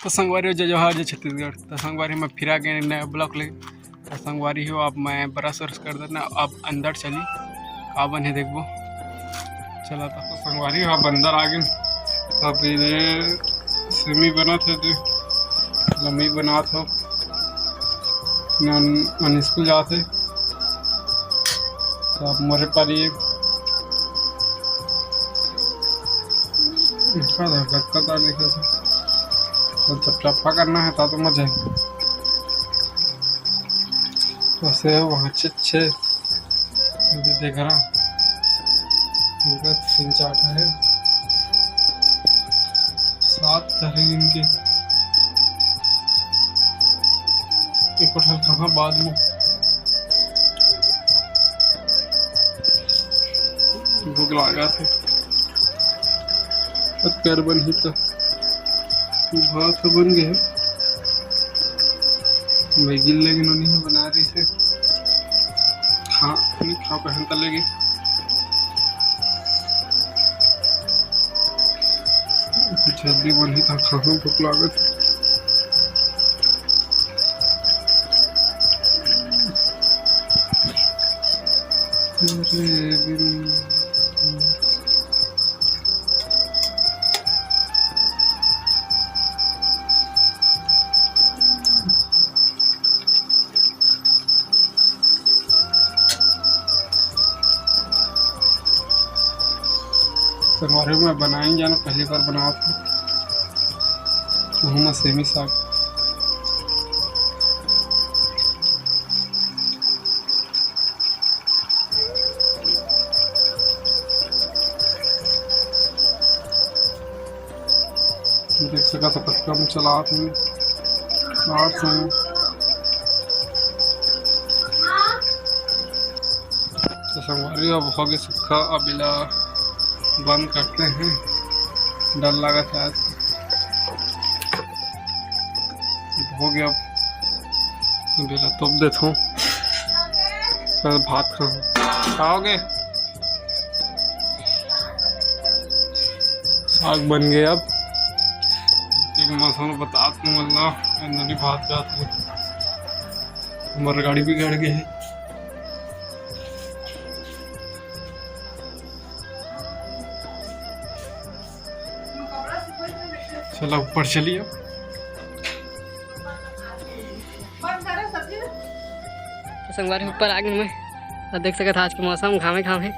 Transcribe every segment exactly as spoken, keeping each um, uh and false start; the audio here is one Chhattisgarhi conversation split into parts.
तो संगवारी हो, जय जोहार, जय छत्तीसगढ़। तो संगवारी, मैं फिर आ गए नया ब्लॉग ले। तो संगवारी हो, अब मैं ब्रश व्रश कर देना, अब अंदर चली, का बने देखबो। चला तो संगवारी हो, अब अंदर आ गए। अब ये सेमी बनत हे, जो लम्मी बनात हो, नन, नन स्कूल जात हे। तो अब मोरे पारी, इसका तो बरकत आ लिखा था। तो चपचपा करना है, ता तो मजा है। वैसे वहाँ अच्छे अच्छे मुझे देख रहा, पूरा तीन चार ठो है, सात तरह इनके। एक ठो कहाँ बाद में भूख लागा थे। अब कर बनही तो भात ह बन गए। मैं गिन लेकिन नहीं बना रही से। खा, नहीं खा पहन तले गई। जल्दी बनही त खाहूं, भूख लागत। अरे बिन संगवारी हो, मैं बनाएंगे ना, पहली बार बनावत हूँ। तो हम सेमी साग देख सकत हो, कतका में चलात हे। आठ सौ। तो संगवारी, अब हो गए सुक्खा, अब इला बंद करते हैं, डर लागत हे आज। हो गया, अब इला तोप देथों, फिर भात खाहूं। का हो गए? साग बन गए। अब एक मौसम बतात हूँ, मतलब नदी भात जात हूँ, हमारा गाड़ी बिगड़ गई है। चलो ऊपर चलिए। तो संगवारी, ऊपर आ गए मैं। तो देख सकत आज के मौसम घामे घाम है।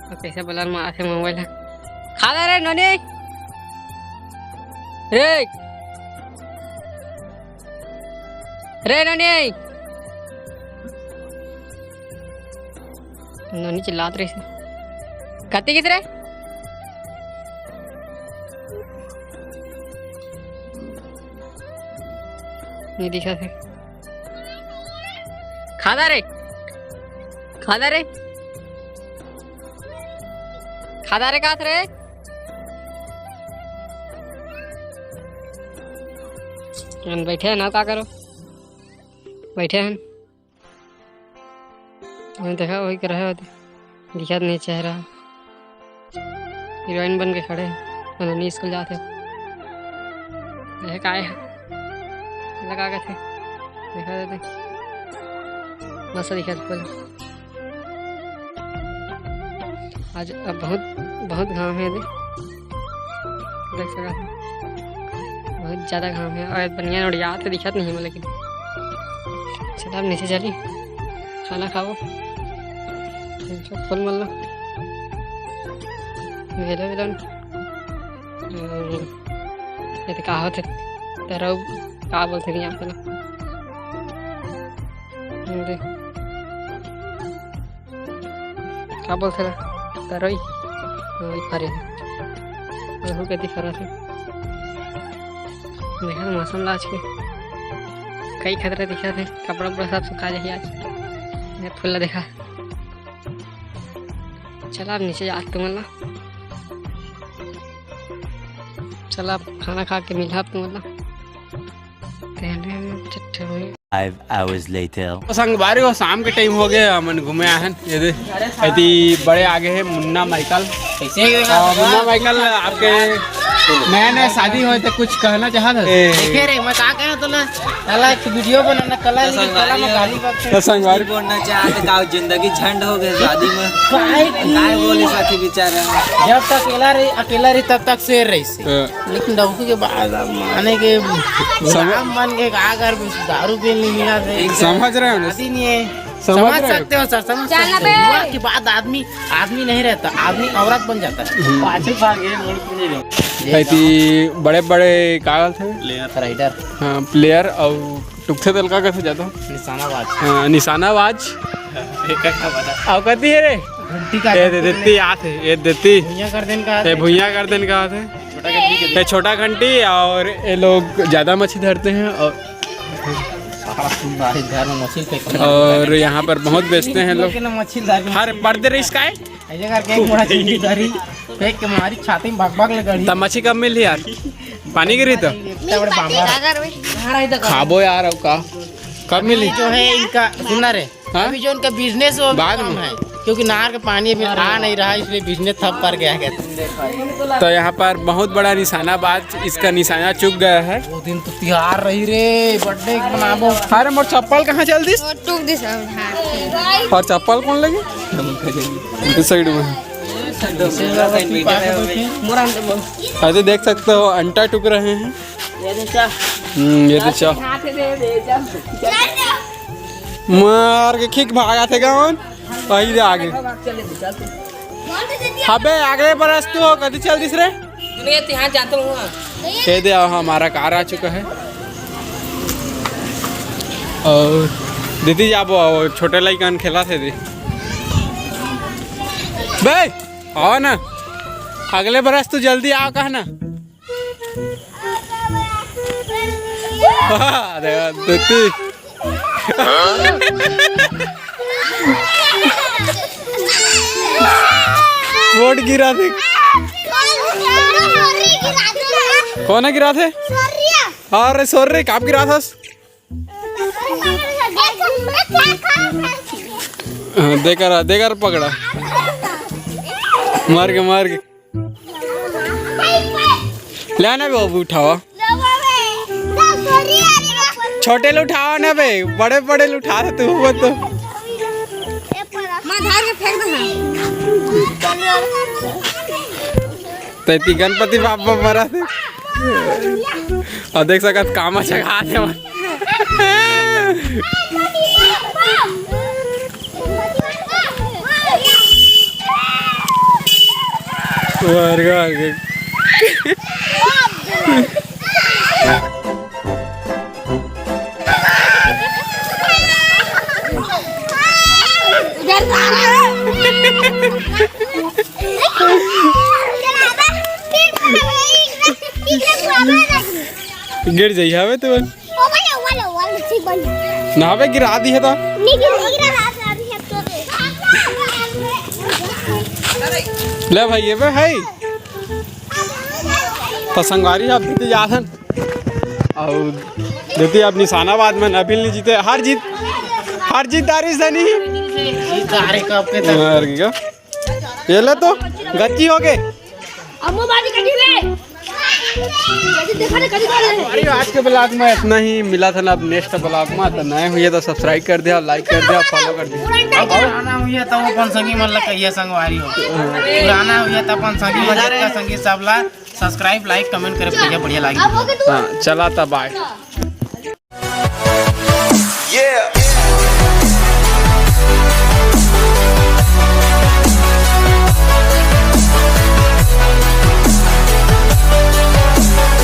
तो कैसे बलर में आथे मोबाइल है। खा ले रे नोनी। रे। रे नोनी। नोनी चिल्लात रही से। कत्ती किस रे? नहीं दिखा थे। खादा रे, खादा रे, खादा रे, कात रे। हम बैठे हैं ना, का करो, बैठे हैं। हम देखा वही कर रहे होते, दिखा नहीं चेहरा। हीरोइन बन के खड़े हैं, उन्होंने स्कूल जाते हो। यह काय है? लगा के थे, देखा देते। बस दिखा पहले। आज अब बहुत, बहुत घाम है, देख, देख सकत हो, बहुत ज़्यादा घाम है। और बढ़िया नोड़िया तो दिखत नहीं है, लेकिन चला अब नीचे चली, खाना खाओ, फूल मल लो। वेलो वेलो न। हम्म, ये तो का होथे? तरऊ का बोलथे नहीं आप ना? हम्म, दे। का बोलथे ना? तरई? हाँ, ये फरे। ओहू कति फरत हे। देखा तो मौसम ला आज के। कई खतरा दिखत हे। कपड़ा उपड़ा सब सुखा जाही आज। ये फूल ला देखा। चला अब नीचे जात तुमन ला। चला अब खाना खा के मिलहा तुमन ला। तेने चट्टे हुई। Five hours later. तो संगवारी हो, शाम के टाइम हो गया, हमन घूमे आए हैं। ये दे, अति बड़े आगे हैं मुन्ना माइकल। कैसे? आ, मुन्ना माइकल आपके नया नया शादी होय तो कुछ कहना चाहत हस? देखे रे, मैं का कहे तोला, साला एक वीडियो बनाना कला, लेकिन कला में गाली बकथे। तो संगवारी बोलना चाहत का, जिंदगी झंड हो गए शादी में। काहे की? काय बोले साथी बेचारा। जब तक अकेला रही, अकेला रही तब तक शेर रही से। हाँ। लेकिन डौकी के बाद अब माने के गुलाम बन के का कर, दारू पी नहीं मिला थे। समझ रहे हो ना? शादी नहीं है। समझ समझ रहे हो? सकते हो सर, समझ सकते हो। युवा के बाद आदमी, आदमी नहीं रहता, आदमी औरत बन जाता है। पाछे भाग गए, मुड़ के नहीं जाओ। ऐसी बड़े बड़े का थे? राइडर। हाँ, प्लेयर। और टुकथे तेल का कैसे जाता? निशानाबाज। हाँ, निशानाबाज। एक का बता। और कती है रे? घंटी का ये दे देती आते, ये देती। भुइयां कर देन का ये आते। भुइयां कर देन का आते। छोटा घंटी के ये छोटा घंटी। और ये लोग ज्यादा मछली धरते हैं और सारा सुंदर है, घर में मछली फेंक के और यहाँ पर बहुत बेचते हैं लोग। के ना मछली धर के हर पर्दे रईस का है। ऐसे करके एक मुड़ा चिंटी धरी, फेंक के मारी छाती में भक भक ले गड़ी। तब मछली कब मिली यार? पानी गिरी तो? इतना बड़ा बांबा। खाबो यार, अब का? कब मिली? जो है इनका, सुना रे, हाँ? अभी जो इनका बिजनेस वो बाद कम में। है, क्योंकि नहर के पानी अभी आ नहीं रहा, इसलिए बिजनेस ठप पड़ गया है। तो यहाँ पर बहुत बड़ा निशानाबाज इसका निशाना चुक गया है। वो दिन तो तिहार रही रे, बर्थडे मनाबो। अरे मोर चप्पल कहाँ चल दिस? वो टूक दिस अब, हाँ। और चप्पल कौन लगे? इस साइड में। ऐसे देख सकते हो, अंटा टुक रहे हैं। हम्म, ये तो चा। मार के खिक भागा थे कौन? वही दे आगे। अबे अगले बरस तू हो, कदी चल दिस रे? दुनिया तिहार जाता हूँ। ये दे, हमारा कार आ चुका है। और दीदी जाबो, छोटे लइकन खेला थे दे। बे, आओ ना, अगले बरस तू जल्दी आओ, कहा ना। वाह, देखा, दीदी। वोट गिरा थे। कौन है गिरा थे? अरे सोर रे, काप गिरा था। हाँ, देकर आ, देकर पकड़ा। मार के, मार के। ले ना बाबू, उठावा। छोटे ले उठावा ना बे, बड़े बड़े ले उठा रहे तू, वो तो। मैं धार के फेंक दे। ते ती गणपति बाबा मरा थे। और देख सकत कामा चघा थे मन। वर्ग, वर्ग। गिर जाई हवे तू। नहावे गिरा दी है तो। ले भाई, ये बे है। तो संगवारी अब जीते जाथन। और देखिए, अब निशानाबाद में नबील नहीं जीते, हार जीत, हार जीत दारी सनी। अरे कब के तक? हार गया। ये ले तो, गच्ची हो गए। अम्मू बाजी कटी रे। कटी देखा रे, कटी करे। अरे, आज के ब्लॉग में इतना ही, मिला था ना अब नेक्स्ट ब्लॉग में। तो नए हुए तो सब्सक्राइब कर दिया, लाइक कर दिया, फॉलो कर दिया। पुराना हुई है तो वो अपन संगी मन ला कहिए संगवारी हो। पुराना हुई है तो अपन संगी मन जितना संगी सब ला सब्सक्राइब, लाइक, कमेंट करे, बढ़िया, बढ़िया लागी। हाँ, चला था, बाय। Yeah।